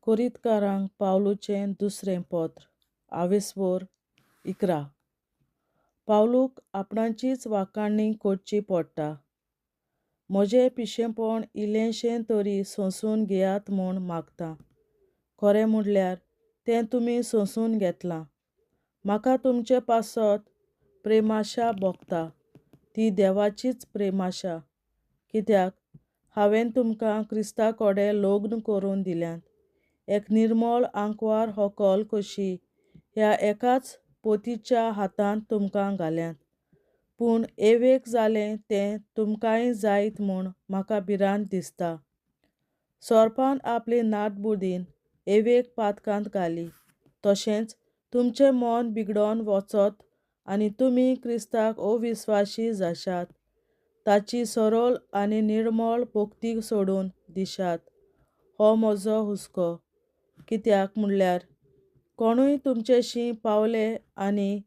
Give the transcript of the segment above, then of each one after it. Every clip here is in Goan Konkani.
कोरींतकारांक पावलूचें दुसरें पत्र, आवेस्वोर 11. पावलूक आपणाचीच वाखाणणी करची पडटा. म्हजें पिशेंपण इल्लेंशें तरी सोंसून घेयात म्हूण मागतां. खरें म्हणल्यार तें तुमी सोंसून घेतलां. म्हाका तुमचे पासत प्रेमाशा भोगता, ती देवाचीच प्रेमाशा. कित्याक हांवें तुमकां क्रिस्ता कडेन लग्न करून दिल्यांत. एक निर्मळ आंकवार होकल कशी ह्या एकाच पोतीच्या हातांत तुमकां घाल्यांत. पूण एवेक जालें तें तुमकांय जायत म्हूण म्हाका भिरांत दिसता. सोरपान आपले नाटबुदीन एवेक पातकांत घाली, तशेंच तुमचें मन बिगडोन वचत आनी तुमी क्रिस्ताक अविस्वाशी जाशात, ताची सरळ आनी निर्मळ भक्ती सोडून दिशात, हो म्हजो हुस्को. कित्याक म्हणल्यार कोणूय तुमचेशी पावले आनी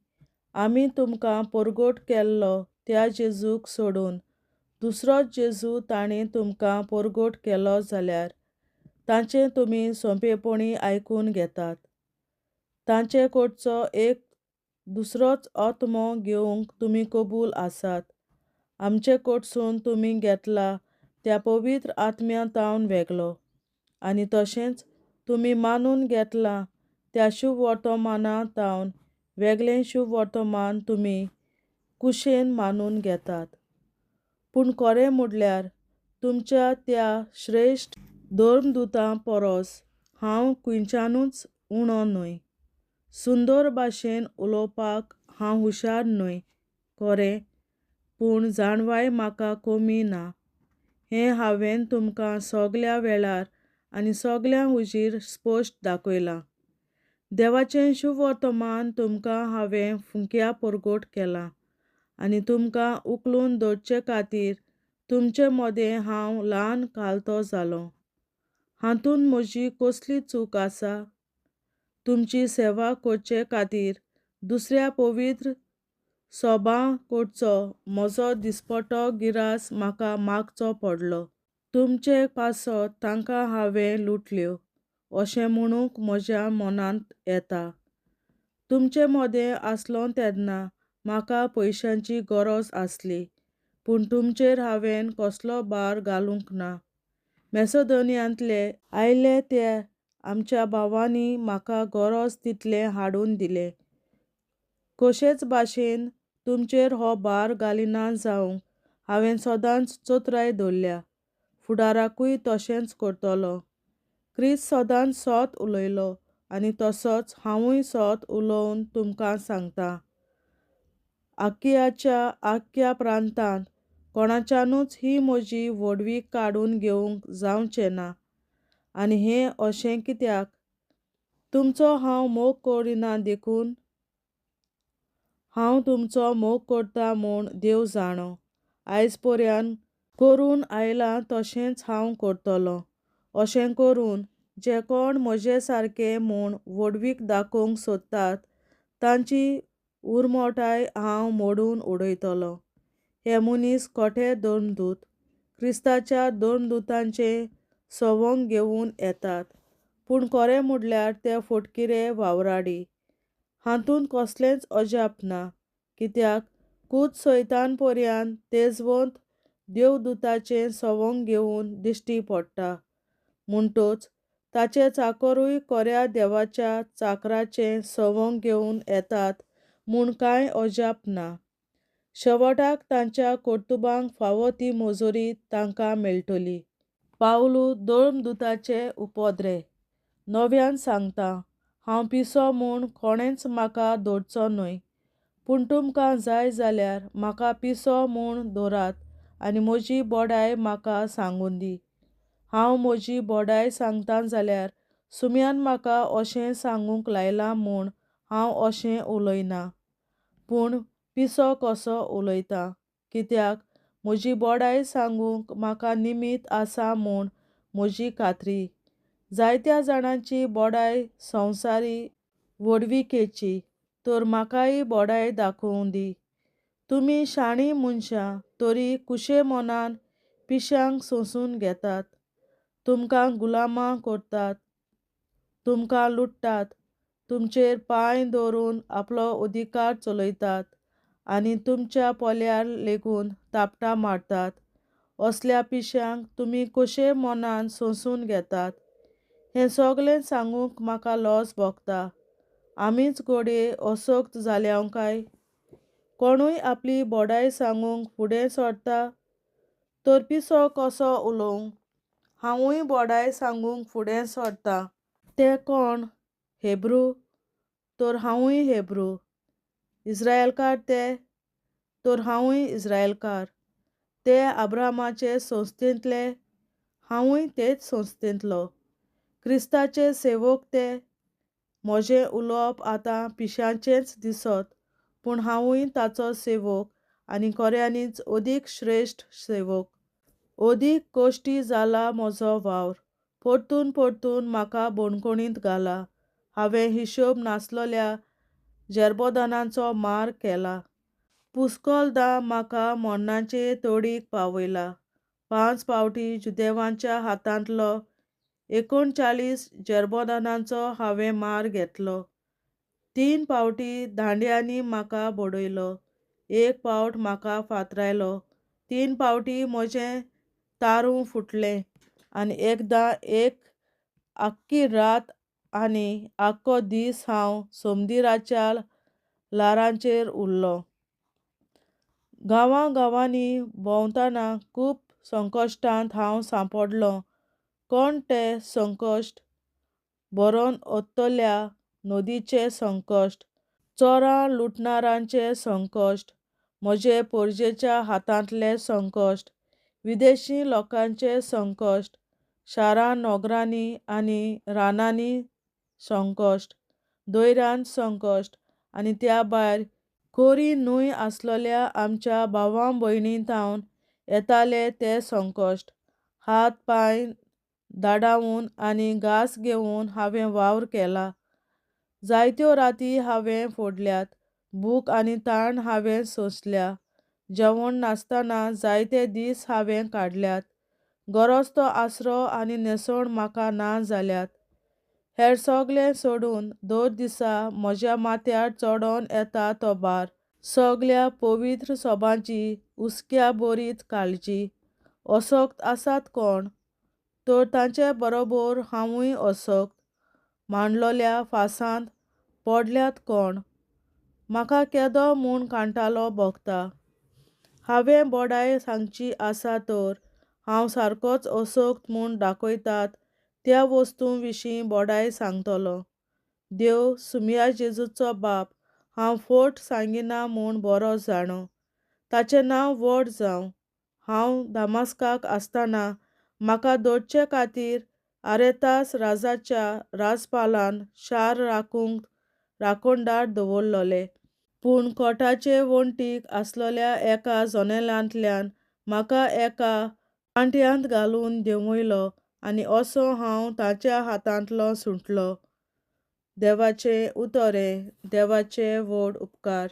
आमी तुमकां परगट केल्लो त्या जेजूक सोडून दुसरोच जेजू ताणें तुमकां परगट केलो जाल्यार तांचें तुमी सोंपेपणी आयकून घेतात. तांचे कडचो एक दुसरोच आत्मो घेवंक तुमी कबूल आसात. आमचे कडसून तुमी घेतला त्या पवित्र आत्म्या तावन वेगळो. आनी तशेंच तुमी मानून घेतलां त्या शुभवर्तमाना तावन वेगळें शुभवर्तमान तुमी कुशेन मानून घेतात. पूण खरें म्हणल्यार तुमच्या त्या श्रेश्ठ धर्मदुतां परस हांव खंयच्यानूच उणो न्हय. सुंदर भाशेन उलोवपाक हांव हुशार न्हय, खरें, पूण जाणवाय म्हाका कमी ना. हें हांवें तुमकां सगल्या वेळार आनी सगल्यां हुजीर स्पश्ट दाखयलां. देवाचें शुभवर्तमान तुमकां हांवें फुंक्या परगट केलां आनी तुमकां उखलून दवरचे खातीर तुमचे मदें हांव ल्हान कालतो जालों. हातूंत म्हजी कसली चूक आसा? तुमची सेवा करचे खातीर दुसऱ्या पवित्र सोबां कडचो म्हजो दिसपटो गिरास म्हाका मागचो पडलो. तुमचे पासत तांकां हांवें लुटल्यो अशें म्हणूंक म्हज्या मनांत येता. तुमचे मदें आसलो तेन्ना म्हाका पयशांची गरज आसली, पूण तुमचेर हांवें कसलो भार घालूंक ना. मॅसेदोनियांतले आयले ते आमच्या भावांनी म्हाका गरज तितलें हाडून दिलें. कशेच भाशेन तुमचेर हो भार घालिना जावंक हांवें सदांच चतुराय दवरल्या. फुडाराकूय तशेंच करतलो. क्रिस्त सदांच सत उलयलो आनी तसोच हांवूय सत उलोवन तुमकां सांगतां. आकियाच्या आख्ख्या प्रांतांत कोणाच्यानूच ही म्हजी व्हडवीक काडून घेवंक जावचें ना. आनी हें अशें कित्याक? तुमचो हांव मोग करिना देखून? हांव तुमचो मोग करता म्हूण देव जाणो. आयज पर्यान करून आयलां तशेंच हांव करतलों. अशें करून जे कोण म्हजे सारके म्हूण व्हडवीक दाखोवंक सोदतात तांची उरमोटाय हांव मोडून उडयतलों. हे मनीस खोटे धर्मदूत क्रिस्ताच्या धर्मदुतांचें सवंग घेवन येतात, पूण खरें म्हणल्यार ते फटकिरे वावराडी. हातूंत कसलेंच अजाप ना, कित्याक कूद सैतान पर्यान तेजवंत देवदुताचें सवंग घेवन दिश्टी पडटा. म्हणटच ताचे चाकरूय खऱ्या देवाच्या चाकराचें सवंग घेवन येतात म्हूण कांय अजाप ना. शेवटाक तांच्या कर्तुबांक फावो ती मजुरी तांकां मेळटली. पावलू धर्मदुताचे उपद्रे. नव्यान सांगता, हांव पिसो म्हूण कोणेंच म्हाका धरचो न्हय. पूण तुमकां जाय जाल्यार म्हाका पिसो म्हूण धरात आनी म्हजी बडाय म्हाका सांगूं दी. हांव म्हजी बडाय सांगता जाल्यार सुम्यान म्हाका अशें सांगूंक लायलां म्हूण हांव अशें उलयना, पूण पिसो कसो उलयतां. कित्याक म्हजी बडाय सांगूंक म्हाका निमीत आसा म्हूण म्हजी खात्री. जायत्या जाणांची बडाय संवसारी व्हडविकेची, तर म्हाकाय बडाय दाखोवं दी. तुमी शाणी मनशां तरी कुशे मनान पिश्यांक सोंसून घेतात. तुमकां गुलामां करतात. तुमकां लुट्टात, तुमचेर पांय दवरून आपलो अधिकार चलयतात आनी तुमच्या पोल्यार लेगून थापटां मारतात, असल्या पिश्यांक तुमी कशे मनान सोंसून घेतात? हें सगलें सांगूंक म्हाका लज भोगता. आमीच घडये असक्त जाल्याव काय? कोणूय आपली बडाय सांगूंक फुडें सरता तर पिसो कसो उलोवं? हांवूय बडाय सांगूंक फुडें सरतां. ते कोण? हेब्रू? तर हांवूय हेब्रू. इस्रायलकार ते? तर हांवूय इस्रायलकार. ते अब्रामाचे संस्थेंतले? हांवूय तेच संस्थेंतलो. क्रिस्ताचे सेवक ते? म्हजें उलोवप आतां पिश्यांचेंच दिसत, पूण हांवूय ताचो सेवक आनी खऱ्यांनीच अदीक श्रेश्ठ सेवक. अदीक कश्टी जाला म्हजो वावर. परतून परतून म्हाका बणखणींत घाला. हांवें हिशोब नासलेल्या जेरबोदानाचो मार केला. पुस्कोलदां म्हाका मरणाचे तडीक पावयला. 5 फावटी जुदेवांच्या हातांतलो 39 जेरबोदानाचो हांवें मार घेतलो. 3 फावटी दांड्यांनी म्हाका बडयलो. 1 फावट म्हाका फातरायलो. 3 फावटी म्हजें तारूं फुटलें आनी एकदां एक आख्खी रात आनी आख्खो दीस हांव समुद्राच्या ल्हारांचेर उरलो. गांवां गांवांनी भोंवतना खूब संकश्टांत हांव सांपडलो. कोण ते संकश्ट? भरोन ओतल्या नदीचें संकश्ट, चोरां लुटणारांचें संकश्ट, म्हजे पोरजेच्या हातांतलें संकश्ट, विदेशी लोकांचें संकश्ट, शारां नगरांनी आनी रानांनी संकश्ट, दर्यांत संकश्ट आनी त्या भायर कोरी न्हय आसलेल्या आमच्या भावां भयणी थावन येताले ते संकश्ट. हात पांय धाडावन आनी घास घेवन हांवें वावर केला. जायत्यो राती हांवें फोडल्यात. भूक आनी ताण हांवें सोंसल्या. जेवण नासतना जायते दीस हांवें काडल्यात. गरज तो आसरो आनी न्हेसवण म्हाका ना जाल्यात. हेर सगलें सोडून दर दिसा म्हज्या माथ्यार चडोन येता तो भार. सगल्या पवित्र सभांची हुस्क्या बरीच काळजी. असक्त आसात कोण? तर तांचे बरोबर हांवूय असक्त. मांडलोल्या फासांत पडल्यात कोण? म्हाका केदो म्हूण कांटालो भोगता. हांवें बडाय सांगची आसा तर हांव सारकोच असक्त म्हूण दाखयतात त्या वस्तूं विशीं बडाय सांगतलो. देव सुमया जेजूचो बाप हांव फट सांगिना म्हूण बरो जाणो. ताचें नांव व्हड जावं. हांव दामास्काक आसतना म्हाका दवरचे खातीर आरेतास राजाच्या राजपालान शार राखूंक राखणदार दवरलेले. पूण कोटाचे वण्टीक आसलेल्या एका जनेलांतल्यान म्हाका एका पांट्यांत घालून देंवयलो आनी असो हांव ताच्या हातांतलो सुटलो. देवाचें उतर हें. देवाचे व्हड उपकार.